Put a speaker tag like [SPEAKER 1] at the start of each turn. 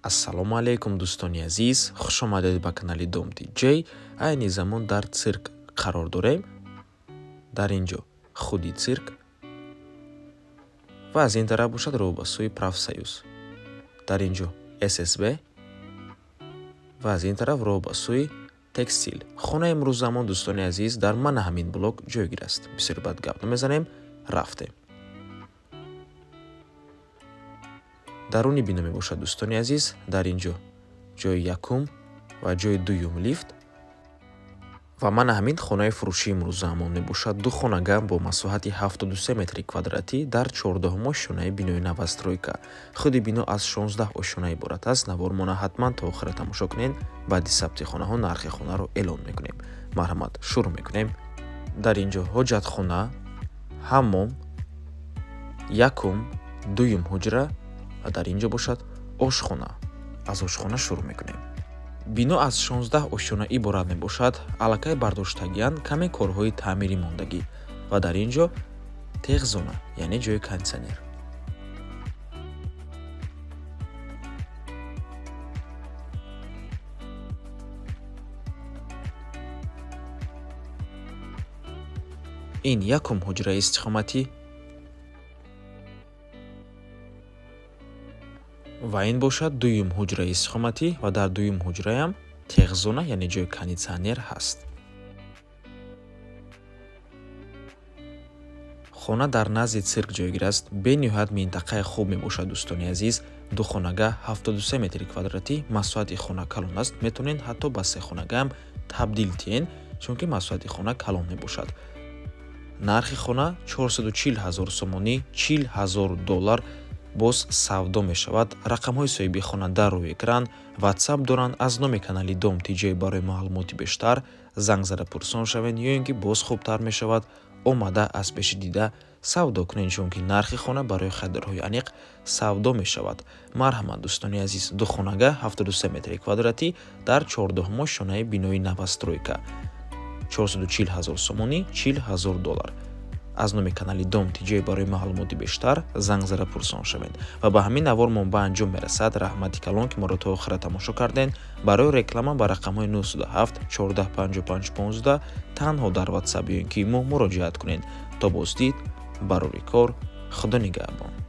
[SPEAKER 1] Ассалому алайкум, дӯстони азиз, хуш омадед ба канали Дом Тиҷей. Айни замон дар цирк қарор дорем. Дар ин ҷо худи цирк ва аз ин тараф бошад роҳ ба сӯи профсоюз. Дар ин ҷо ССБ ва аз ин тараф роҳ ба сӯи текстил. Хонаи имрӯзамон, дӯстони азиз, дар мана ҳамин блок ҷойгир аст. Бисёр бад гап намезанем, рафтем. Даруни бино мебошад, дӯстони азиз. Дар ин ҷо ҷои якум ва ҷои дуюм лифт ва мана ҳамин хонаи фурӯшии имрӯзаамон мебошад. Ду хонага бо масоҳати 73 метри квадратӣ дар 14-ум ошёнаи бинои новостройка. Худи бино аз 16 ошёна иборат аст. Навормона ҳатман то охира тамошо кунед. Баъди сабти хонаҳо нархи хонаро эълон мекунем. Марҳамат, шурӯъ мекунем. Дар ин ҷо ҳоҷатхона, ҳаммом, якум, дуюм ҳуҷра ва дар ин ҷо бошад ошхона. Аз ошхона шурӯъ мекунем. Бино аз 16 ошёна иборат мебошад. Аллакай бардоштагианд, каме корҳои таъмирӣ мондагӣ. Ва дар ин ҷо техзона, яъне ҷои кондитсионер. Ин якум ҳуҷраи истиқоматӣ ва ин бошад дуюм ҳуҷраи истиқоматӣ ва дар дуюм ҳуҷраям техзона, яъне ҷои кондитсионер ҳаст. Хона дар назди цирк ҷойгир аст. Бениҳоят минтақаи хуб мебошад, дӯстони азиз. Ду хонага 73 метри квадратӣ, масоҳати хона калон аст. Метавонед ҳатто ба се хонагаам табдил диҳед, чунки масоҳати хона калон мебошад. Нархи хона 440 ҳазор сомонӣ, 40 ҳазор доллар боз савдо мешавад. Рақамҳои соҳиби хона дар рӯи экран, WhatsApp доранд. Аз номи канали Дом Тиҷей барои маълумоти бештар занг зада пурсон шавед, ё ин ки боз хубтар мешавад омада аз пеши дида савдо кунед, чунки нархи хона барои харидорҳои аниқ савдо мешавад. Марҳамат, дӯстони азиз, ду хонага 73 метри квадратӣ дар 14-ум ошёнаи бинои новостройка, 440 ҳазор сомонӣ, 40 ҳазор доллар. Аз номи канали Дом Тиҷей барои маълумоти бештар занг зада пурсон шавед. Ва ба ҳамин навормон ба анҷом мерасад. Раҳмати калон, ки моро то охира тамошо кардед. Барои реклама ба рақамҳои 907 14 55 15 танҳо дар WhatsApp ё ин ки мо муроҷиат кунед. То боздид, барори кор, Худо нигаҳбон.